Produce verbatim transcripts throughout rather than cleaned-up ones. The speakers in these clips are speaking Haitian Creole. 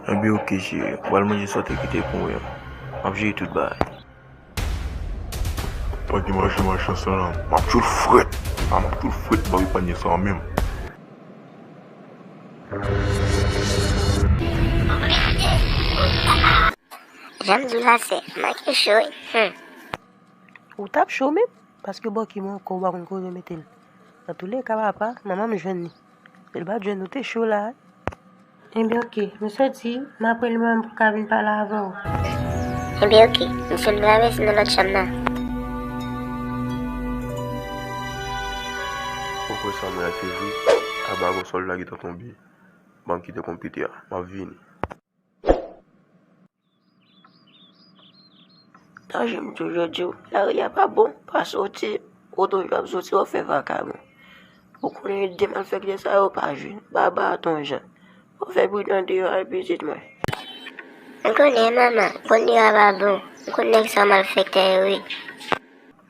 Enben oke cheri, ou pral manje sa w te kite pou mwen an. M ap jere tout bagay. Pa gen machan machan san la. M ap tchoul frèt. A, m ap tchoul frèt, m ap epanye sa menm. Jan m di w la sè, m manke cho wi. Hmm. Ou t ap cho menm? Paske bòki mwen ankò ou pa konn kote w mete l. Antouleka papa, manman m jwenn li. Si l pa t jwenn ou te cho la. Enben oke, m soti, m ap rele manman m pou l ka vin pale avè w. Enben oke, m sot travèse nan lòt chanm nan. Ou kwè sa mwen a se vre? Aba gon sòlda ki t ap tonbe. Ban m kite konpitè a, m ap vini. Tanjou m toujou di w, lari a pa bon, pa soti, ou toujou ap soti, w ap fè vakabon. Ou konnen de malfektè sa yo pa jwenn, baba a ton jan. Fò w fè pridan deyò a wi pitit mwen. M konnen manman, m konn deyò a pa bon, m konn nèg sa yo malfektè yo wi.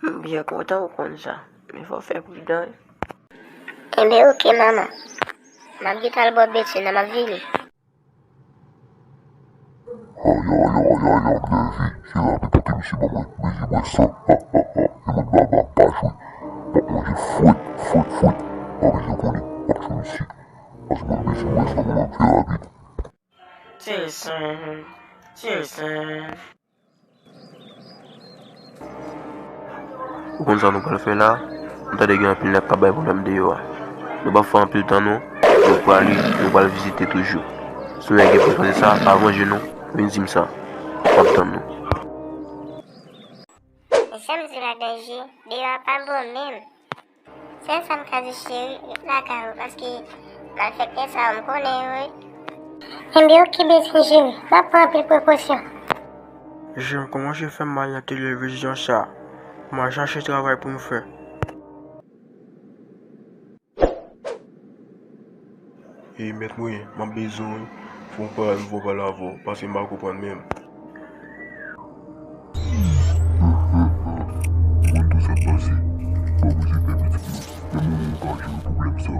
M byen kontan w konn sa, men fò w fè pridan wi. Enben oke manman, m ap gentan al bò betin nan, m ap vini. Aya, aya, aya, aya, Glèvi, se rapid pote misye ban mwen, bezwen bwè san, ha, ha, ha, e mwen baba pa jwe, m ap manje frèt, frèt, frèt, pa bezwen konnen, m ap tchoul misye, paske mwen bezwen bwè san, mwen, se rapid. Tilson, Tilson. Ou konn sa nou pral fè la? M tande gen anpil nèg k ap bay pwoblèm deyò a. Nou p ap fè anpil tan non, nou prale, nou pral vizite toujou. Si w gen pou fè sa, pa ranje non, vin di m sa. M ap tann nou. Mesye, m di w la danje, deyò a pa bon menm. Sèl sa m ka di cheri, ret lakay ou, paske malfektè sa yo m konnen yo wi. Enben oke bezwen cheri, m ap pran anpil prekosyon. Jan w kòmanse fè m mal nan televizyon sa, m a chache travay pou m fè. Ey mèt mwen, m ap bezwen w wi. Fò w pale, m fò w pale avè w, paske m pa konprann menm. Ou konn tou sa k pase. Pa bezwen pè pitit mwen. Nan moman ou ka jere pwoblèm sa.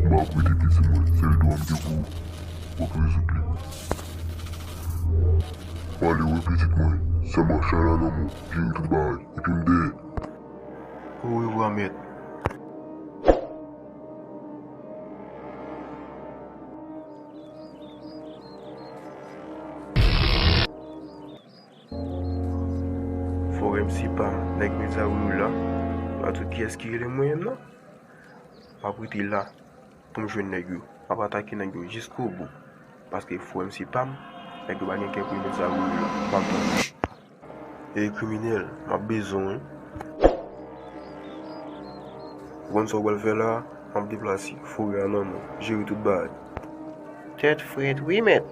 M ap rete pitit mwen. Sèl dwa m gen pou ou. W ap rezoud li. Pale wi pitit mwen. Sèlman chay la nan men w. Jere tout bagay. Epi m dèyè. Orevwa mèt. Fò M C pa m, nèg Medsa Wouyou la. Pa tout kiyès ki rele mwen menm non. M ap rete la pou m jwenn nèg yo. M ap atake nèg yo jiskobou. Paske fò M C pa m, nèg yo pa gen kè pou yo met sa pou yo la. M ap tann. Ey kriminèl, m ap bezwen w wi. Ou konn sa w pral fè la? M ap deplase. Forè a nan men w. Jere tout bagay. Tèt frèt wi mèt.